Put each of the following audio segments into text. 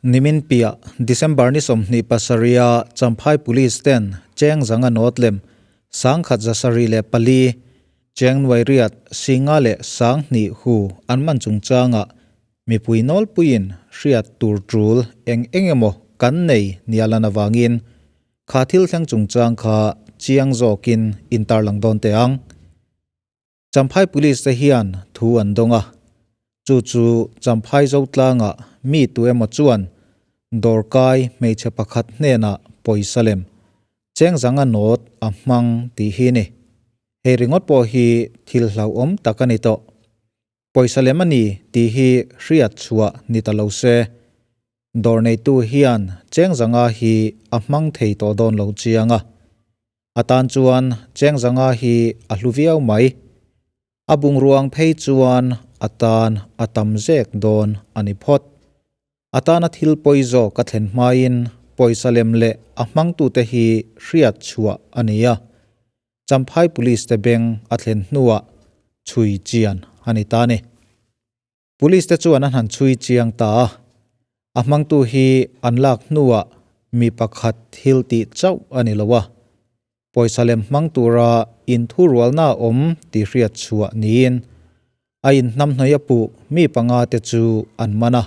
Nimin piah December ni 27 a Champhai Police ten cheng zanga nawt lem 1074 cheng nuai riat singa leh 2000 hu an man chungchanga mipui nawlpuiin hriat tur tul eng engemaw kan nei nialan awangin kha thil thleng chungchang kha chiang zawkin intarlang dawn te ang. Champhai Police te hian thu an dawng a, chu chu Champhai Zotlanga mi tu emaw chuan dawrkai hmeichhe pakhat hnenah pawisa lem cheng zanga nawt a hmang tih hi ni. Hei ringawt pawh hi thil hlauhawm tak a ni tawh. Pawisa lem a ni tih hi hriat chhuah ni ta lo se. Dawr neitu hian cheng zanga hi a hmang thei tawh dawn lo chiang a. A tan chuan cheng zanga hi a hlu viau mai. A bungruang phei chuan a tan a tam zek dawn a ni phawt. A tana thil pawi zawk a thlen hmain pawisa lem leh a hmangtute hi hriat chhuah a ni a. Champhai Police te beng a thlen hnuah chhui chian a ni ta ni. Police te chuan an han chhui chiang ta a, a hmangtu hi an lak hnuah mi pakhat thil tih chauh a ni lo a, pawisa lem hmang tura inthurualna a awm tih hriat chhuah niin a inhnamhnawih a puh mi panga te chu an man a.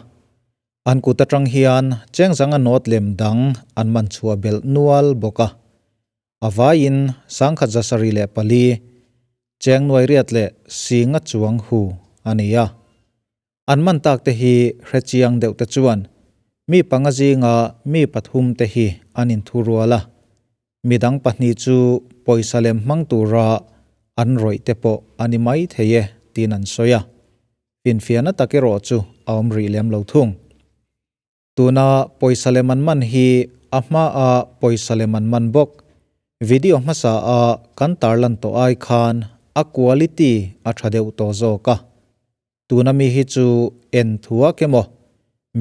An kut atang hian chengzanga nawt lem dang an man chhuah belh nual bawk a. A vaiin 1074 cheng nuai riat leh singa chuang hu a ni a. An man tak te hi hrechiang deuh te chuan mi panga zinga mi pathum te hi an inthurual a, midang pahnih chu pawisa lem hmang tura an rawih te pawh a ni mai thei e tiin an sawi a. Finfiahna tak erawh chu a awm rih lem lo thung. Tuna pawisa lem an man hi a hmaa pawisa lem an man bawk. Video hmasa a kan tarlan tawh ai khan a quality a tha deuh tawh zawk a. Tuna mi hi chu en thuak emaw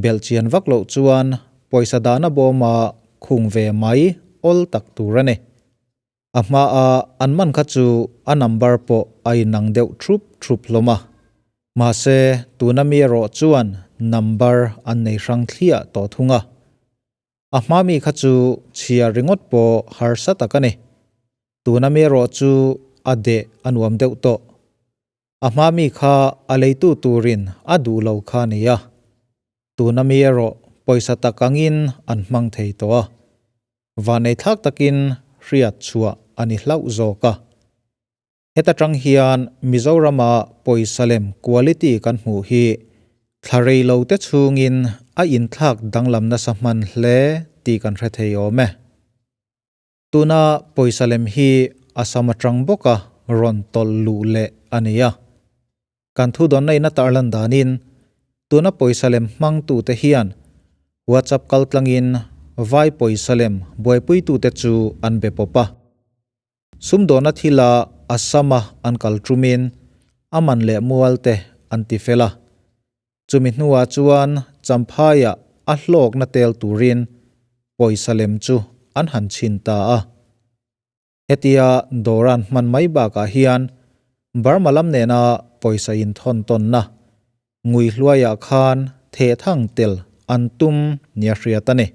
belhchian vak loh chuan pawisa dahna bawma khung ve mai awl tak tur a ni. A hmaa an man kha chu a number pawh a inang deuh thup thup hlawm a. Mahse, tuna mi erawh chuan number an nei hrang thliah tawh thung a. A hma mi kha chu chhiar ringawt pawh harsa tak a ni. Tuna mi erawh chu a deh a nuam deuh tawh. A hma mi kha a leitu turin a duh lo kha a ni a. Tuna mi erawh pawisa tak angin an hmang thei tawh a. Vanei thlak takin hriat chhuah a ni hlauh zawk a. Heta tang hian Mizorama pawisa lem quality kan hmuh hi thla rei lo te chhungin a inthlak danglam nasa hman hle tih kan hre thei awm e. Tuna pawisa lem hi Assam atang bawka rawn tawlh luh leh a ni a. Kan thu dawn na in a tarlan danin tuna pawisa lem hmangtute hian WhatsApp kaltlangin vai pawisa lem buaipuitute chu an be pawp a. Sumdawna thila Assam-a an kal tumin a man leh mual te an ti fel a. Chumi hnuah chuan Champhaiah a hlawkna tel turin pawisa lem chu an han chhin ta a. Hetia dawran hman mai bakah hian Burma lam nena pawisa inthawn tawnna ngui hluaiah khan thehthang tel an tum nia hriat a ni.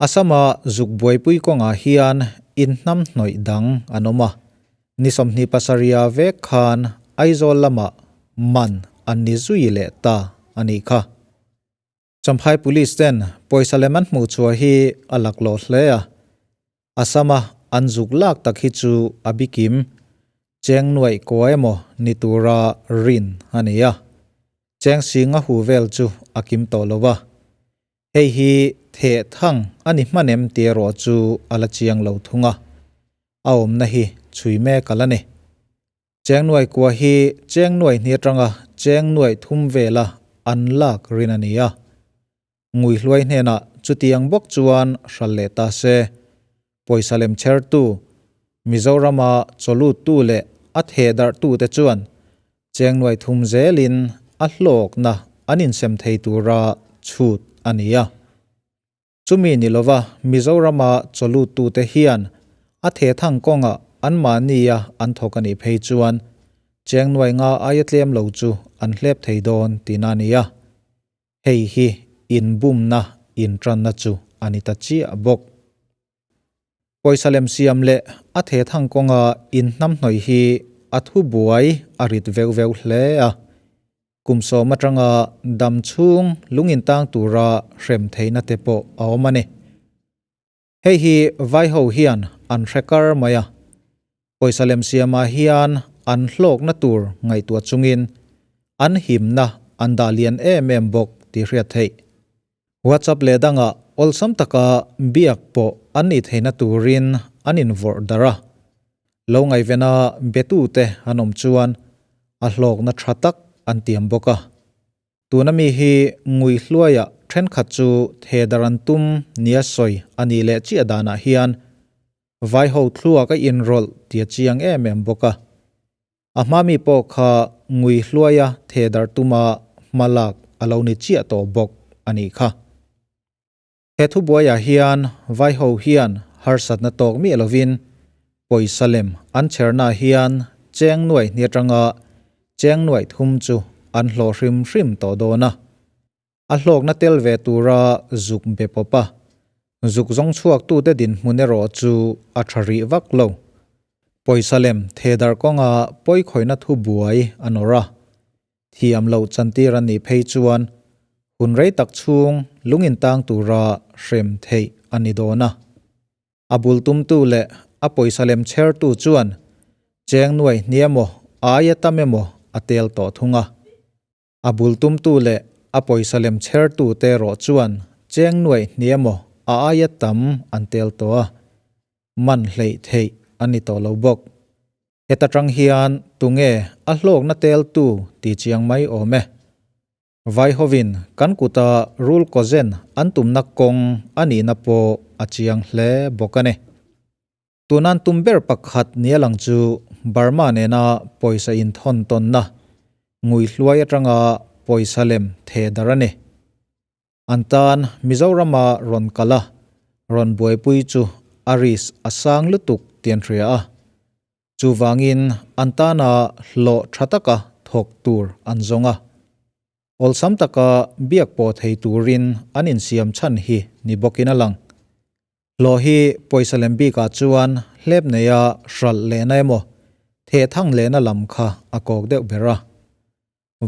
Assam-a zuk buaipui kawngah hian inhnam hnawih dang an awm a, ni 27 vek khan Aizawl lamah man an ni zui leh ta a nih kha. Champhai Police ten pawisa lem an hmuh chhuah hi a laklawh hle a, Assam-a an zuk lak tak hi chu a bikim cheng nuaih kua emaw ni tura rin a ni a, cheng singa hu vel chu a kim tawh lo a. Hei hi theh thang a ni hman em tih erawh chu a la chiang lo thung a, a awmna hi chhui mek a la ni. Cheng nuai kua hi cheng nuai hnih atanga cheng nuai thum vela an lak rin a ni a. Ngui hluai hnenah chutiang bawk chuan hral leh ta se. Pawisa lem chhertu, Mizorama chawluttu leh a thehdarhtute chuan cheng nuai thum zelin a hlawkna an insem thei tura chhut a ni a. Chumi ni lova Mizorama chawluttute hian a thehthang kawngah anmahnia an thawk a nih phei chuan cheng nuai nga aia tlem lo chu an hlep thei dawn tihna a ni a. Hei hi inbumna intanna chu a ni ta chiah bawk. Pawisa lem siam leh a thethang kawnga inhnamhnawih hi a thubuai a rit veuh veuh hle a. Kum sawm atanga dam chhung lung intang tura hrem theihna te pawh a awm a ni. Hei hi vaiho hian an hre kar mai a. Pawisa lem siamah hian an hlawkna tur ngaihtuah chungin an himna an dah lian em em bawk tih hriat theih. WhatsApp leh dangah awlsam taka biak pawh an nih theihna turin an invawrh darh a. Lo ngaihvena betute an awm chuan a hlawkna tha tak an tiam bawk a. Tuna mi hi ngui hluaia thenkhat chu thehdarh an tum nia sawi a nih leh chiah danah hian vaiho thluak a inrawlh ti a chiang em em bawk a. A hma mi pawh kha ngui hluaia thehdarh tuma hma lak a lo ni chiah tawh bawk a nih kha. He thubuaiah hian vaiho hian harsatna tawk miah lovin pawisa lem an chhernaah hian cheng nuaih hni atanga cheng nuaih thum chu an hlawh hrim hrim tawh dawn a. A hlawkna tel ve tura zuk be pawp a, zuk zawng chhuaktute dinhmun erawh chu a tha rih vak lo. Pawisa lem thehdarh kawnga pawikhawihna thu buai a nawr a, thiam loh chantir an nih phei chuan hun rei tak chhung lung intang tura hrem theih a ni dawn a. A bul tumtu leh a pawisa lem chhertu chuan cheng nuai hni emaw aia tam emaw a tel tawh thung a. A bul tumtu leh a pawisa lem chhertute erawh chuan cheng nuaih hni emaw a aia tam an tel tawh a, man hleih theih a ni tawh lo bawk. Heta tang hian tunge a hlawkna teltu ti chiang mai awm e. Vaihovin kan kuta rul kawzen an tumna kawng a nihna pawh a chiang hle bawk a ni. Tunan tum ber pakhat nia lang chu Burma nena pawisa inthawn tawnna ngui hluai atanga pawisa lem theh darh a ni. An tan Mizorama rawn kal a, rawn buaipui chu a risk a sang lutuk tih an hria a. Chuvangin an tana hlawh tha taka thawk tur an zawng a. Awlsam taka biak pawh thei turin an insiam chhan hi ni bawkin a lang. Hlawh hi pawisa lem bikah chuan hlep neia hralh lehna emaw thehthang lehna lam kha a kawk deuh ber a.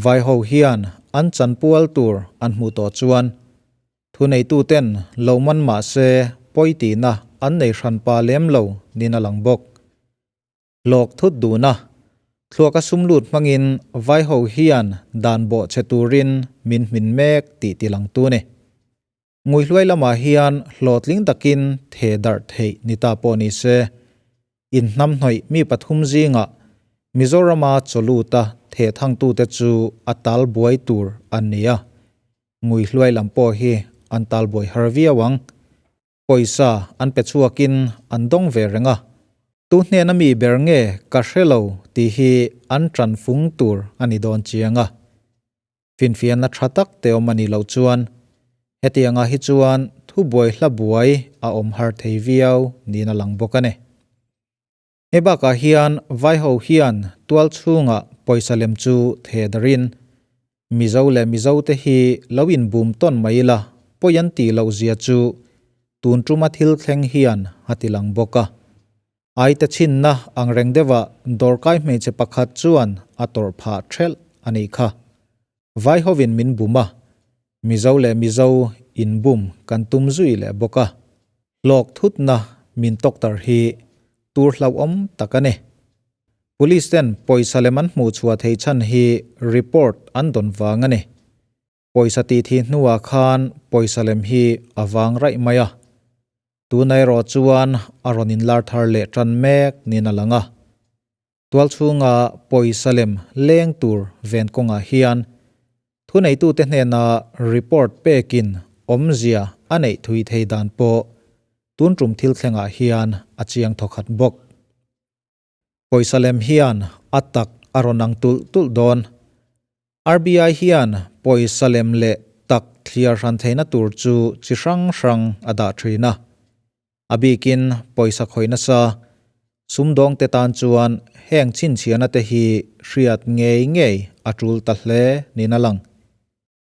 Vaiho hian an chanpual tur an hmuh tawh chuan thuneituten lo man mah se pawi tihna an nei hranpa lem lo niin a lang bawk. Hlawk thut dun a, thluaka sum lut hmangin vaiho hian dan bawh che turin min hmin mek tih tilangtu a ni. Nguihluai lamah hian hlawhtling takin theh darh theih ni ta pawh ni se, inhnamhnawih mi pathum zingah Mizorama chawluta theh thangtute chu a tal buai tur an ni a, nguihluai lam pawh hi an tal buai har viau ang. Pawisa an pe chhuakin an dawng ve reng a, tu hnena mi ber nge ka hre lo tih hi an ṭan fung tur a ni dawn chiang a. Finfiahna tha tak te awm a nih loh chuan hetiangah hi chuan thubuai hla buai a awm har thei viau niin a lang bawk a ni. Hei bakah hian vaiho hian tual chhungah pawisa lem chu theh darin Mizo leh Mizo te hi lo inbum tawn mai ila pawi an tih loh zia chu tun tuma thil thleng hian a ti lang bawk a. Aite chhinna ang reng deuhah dawrkai hmeichhe pakhat chuan a tawrh phah thelh a nih kha. Vai hovin min bum a, Mizo leh Mizo inbum kan tum zui leh bawk a. Hlawk thutna min tawktar hi tur hlauhawm tak a ni. Police ten pawisa lem an hmuh chhuah thei chhan hi report an dawn vang a ni. Pawisa tih thih hnuah khan pawisa lem hi a vang raih mai a. Tuna erawh chuan a rawn inlar thar leh tan mek niin a lang a. Tual chhunga pawisa lem leng tur ven kawngah hian thuneitute hnena report pekin awmzia a neih thui thei dan pawh tun tum thil thlengah hian a chiang thawkhat bawk. Pawisa lem hian a tak a rawn ang tulh tulh dawn. RBI hian pawisa lem leh tak thliar hran theihna tur chu chi hrang hrang a dah thin a. A bikin pawisa khawih nasa sumdawngte tan chuan heng chhinchhiahna te hi hriat ngei ngei a tul ta hle niin a lang.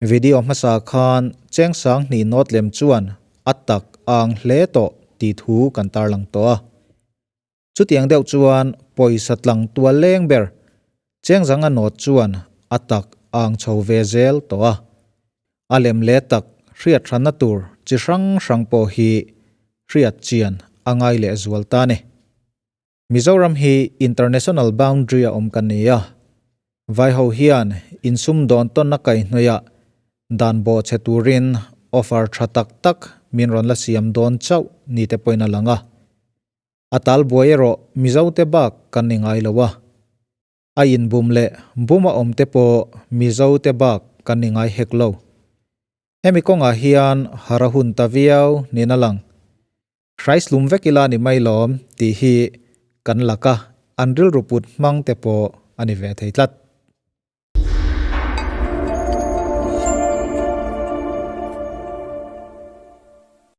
Video hmasa khan cheng 2000 note lem chuan a tak a ang hle tawh tih thu kan tarlang tawh a. Chutiang deuh chuan pawisa tlang tual leng ber cheng zanga note chuan a tak a ang chho ve zel tawh a. A lem leh tak hriat hranna tur chi hrang hrang pawh hi hriat chian a ngai leh zual ta ni. Mizoram hi international boundary a awm kan ni a, Vaiho hian insum dawn tawnna kaihhnawih ah dan bawh chhe turin offer tha tak tak min rawn la siam dawn chauh ni te pawhin a lang a. A tal buai erawh Mizo te bak kan ni ngai lo a. A inbum leh bum a awm te pawh Mizo te bak kan ni ngai hek lo. Hemi kawngah hian har a hun ta viau niin a lang. Hraislum vek ila ni mai lawm tih hi kan laka an rilru put hmang te pawh a ni ve thei tlat.